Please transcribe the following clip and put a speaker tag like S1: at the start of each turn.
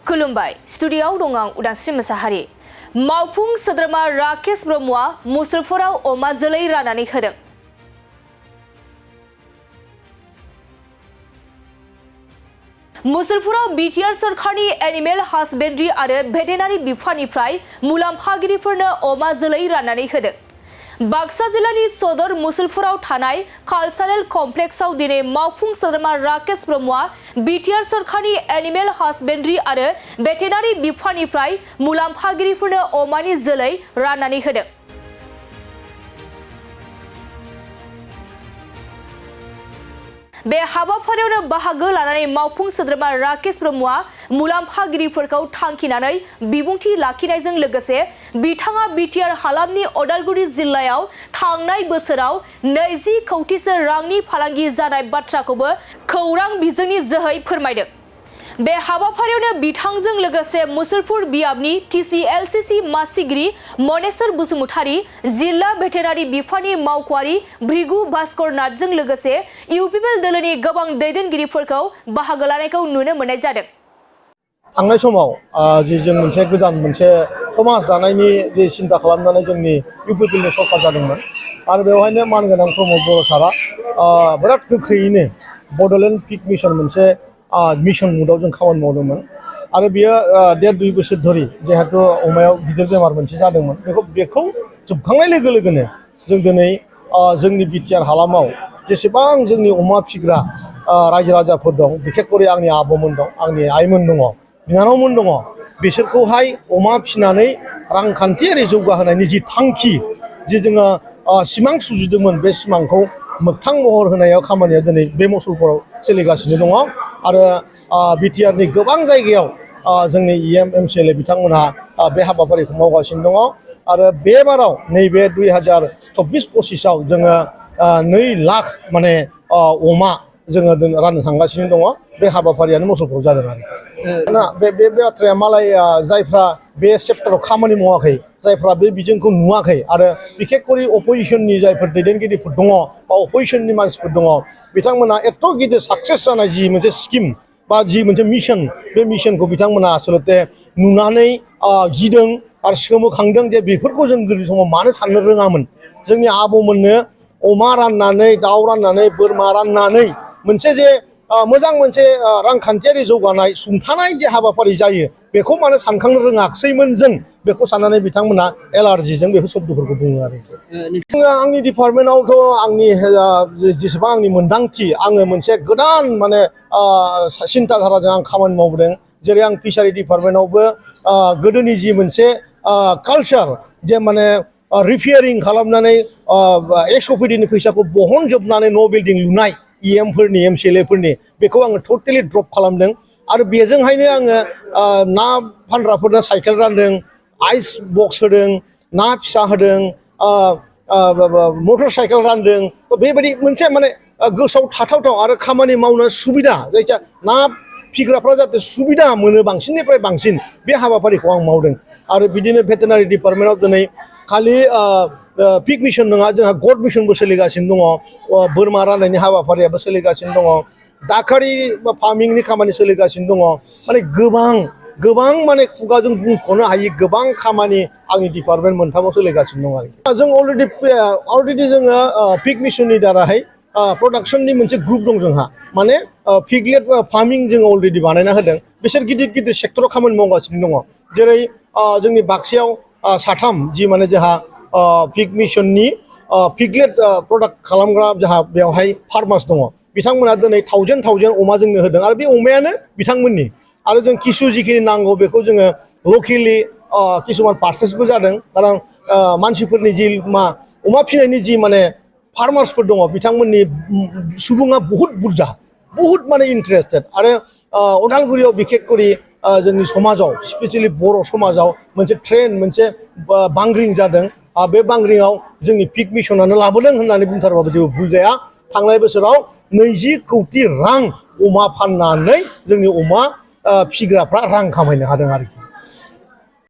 S1: खुलुमबाय स्टुडिय'आव दं आं उदांस्रि मोसाहारि। मावफुं सोद्रोमा राकेश ब्रह्मआ मुसलपुराव अमा जोलै राननानै होदों। मुसलपुराव बिटिआर सरकारनि एनिमेल हासबेन्ड्रि आरो भेटेनारि बिफाननिफ्राय मुलाम्फागिरिफोरनो अमा जोलै राननानै होदों। बाक्सा जिल्लानि सदर मुसलपुराव थानाय कालचारेल कमप्लेक्सआव दिनै मावफुं सोद्रोमा राकेश ब्रह्मआ बिटिआर सरकारनि एनिमेल हासबेन्ड्रि आरो भेटेनारि बिफाननिफ्राय मुलाम्फागिरिफोरनो अमानि जोलै राननानै होदों। बे हाबाफारियावनो बाहागो लानानै मावफुं सोद्रोमा राकेश ब्रह्मआ मुलाम्फागिरिफोरखौ थांखिनानै बिबुंथि लाखिनायजों लोगोसे बिथाङा बिटिआर हालामनि अदालगुरि जिल्लायाव थांनाय बोसोराव 20 कौटिसो रांनि फालांगि जानाय बाथ्राखौबो खौरां बिजोंनि जोहै फोरमायदों। बे हाबाफारियावनो बिथांजों लोगोसे मुसलपुर बियाबनि टिसिएलसिसि मासिगिरि मनेश्वर बसुमतारी, जिल्ला भेटेनारि बिफाननि मावख'आरि भृगु भास्कर नाथजों लोगोसे इउपिपिएल दोलोनि गोबां दैदेनगिरिफोरखौ बाहागो लानायखौ नुनो मोननाय जादों।
S2: थांनाय समाव जों मोनसे गोजान मोनसे समाज दानायनि जे सिन्था खालामनानै जोंनि इउपिपिएलनि सरकार जादोंमोन आरो बेवहायनो मानगोनां प्रमद बर' सारा बिराद गोख्रैयैनो बड'लेण्ड पिग मिशन मोनसे मिशन मुडआव जों खामानि मावदोंमोन आरो बियो 1.5-2 बोसोर धरि जिहेतु अमायाव गिदिर बेमार मोनसे जादोंमोन बेखौ जोबखांनाय लोगो लोगोनो जों दिनै जोंनि बिटिआर हालामाव जेसेबां जोंनि अमा फिग्रा रायजो राजाफोर दं, बिखेखकरि आंनि आबौमोन दं, आंनि आइमोन दङ, बिनानावमोन दङ, बिसोरखौहाय अमा फिनानै रांखान्थियारि जौगाहोनायनि जि थांखि जे जोङो सिमां सुजुदोंमोन बे सिमांखौ मोगथां महर होनायाव खामानिया दिनै बे मुसलपुराव सोलिगासिनो दङ आरो बिटिआरनि गोबां जायगायाव जोंनि इएम एमसिएलए बिथांमोनहा बे हाबाफारिखौ मावगासिनो दङ आरो बे बाराव नैबे 2024-25आव जोङो 2 लाख माने अमा जोङो राननो थांगासिनो दङ। बे हाबाफारियानो मुसलपुराव जादों आरो बे बाथ्राया मालाय जायफ्रा बे सेक्टराव खामानि मावाखै, जायफ्रा बे बिजोंखौ नुवाखै आरो बिखेखकरि अपोजिसननि जायफोर दैदेनगिरिफोर दङ बा अपोजिसननि मानसिफोर दङ बिथांमोना एथ' गिदिर साक्सेस जानाय जि मोनसे स्किम बा जि मोनसे मिशन, बे मिशनखौ बिथांमोना आसलते नुनानै गिदों आरो सोमोखांदों जे बेफोरखौ जों गोदोनि समाव मानो साननो रोङामोन। जोंनि आबौमोननो अमा राननानै, दाउ राननानै, बोरमा राननानै मोनसे जे मोजां मोनसे रांखान्थियारि जौगानाय सुंथानाय जे हाबाफारि जायो बेखौ मानो सानखांनो रोङाखैमोन जों बेखौ साननानै बिथांमोना एलार्जिजों बेफोर शब्दफोरखौ बुङो आरो आंनि डिपार्टमेन्टआवथ' आंनि जेसेबां आंनि मोन्दांथि आङो मोनसे गोदान माने सिन्ताधाराजों आं खामानि मावबोदों। जेरै आं फिसारि डिपार्टमेन्टआवबो गोदोनि जि मोनसे कालचार जे माने रिपेयारिं खालामनानै एसअपिडिनि फैसाखौ बहनजोबनानै न' बिल्डिं लुनाय इएमफोरनि एमसिएलएफोरनि बेखौ आङो टटेलि ड्रप खालामदों आरो बेजोंहायनो आङो ना फानग्राफोरनो साइकेल रानदों, आइस बक्स होदों, ना फिसा होदों, मटर साइकेल रानदों। बेबायदि मोनसे माने गोसोआव थाथावथाव आरो खामानि मावनो सुबिदा जायखिया ना फिग्राफ्रा जाहाथे सुबिदा मोनो बांसिननिफ्राय बांसिन बे हाबाफारिखौ आं मावदों आरो बिदिनो भेटेनारि डिपार्टमेन्टआव दिनै खालि पिग मिशन नङा, जोंहा गड मिशनबो सोलिगासिनो दङ, बोरमा राननायनि हाबाफारियाबो सोलिगासिनो दङ, दाखारि फार्मिंनि खामानि सोलिगासिनो दङ। माने गोबां माने खुगाजों बुंख'नो हायि गोबां खामानि आंनि डिपार्टमेन्ट मोनथामाव सोलिगासिनो दं आरोखि। जों अलरेडि जोङो पिग मिशननि दाराहाय प्रडाक्शननि मोनसे ग्रुप दं जोंहा, माने पिगलेट फार्मिं जोङो अलरेडि बानायना होदों। बिसोर गिदिर सेक्टराव खामानि मावगासिनो दङ। जेरै जोंनि बाक्सायाव 3 जि माने जोंहा पिग मिशननि पिगलेट प्रडाक्ट खालामग्रा जोंहा बेवहाय फार्मार्स दङ। बिथांमोना दिनै 1000 अमा जोंनो होदों आरो बे अमायानो बिथांमोननि आरो जों किसु जिखिनि नांगौ बेखौ जोङो लकेलि किसुमान पार्चेसबो जादों। खारन मानसिफोरनि जि अमा फिनायनि जि माने फार्मार्सफोर दङ बिथांमोननि सुबुङा बहुत माने इन्टारेस्टेड आरो अदालगुरियाव बिखेखकरि जोंनि समाजाव स्पेसियेलि बर' समाजाव मोनसे ट्रेन्ड मोनसे बांग्रिं जादों। बे बांग्रिंआव जोंनि पिग मिशनानो लाबोदों होननानै बुंथारबाबो जेबो भुल जाया। थांनाय बोसोराव 20 कौटि रां अमा फाननानै जोंनि अमा फिग्राफ्रा रां खामायनो हादों आरोखि।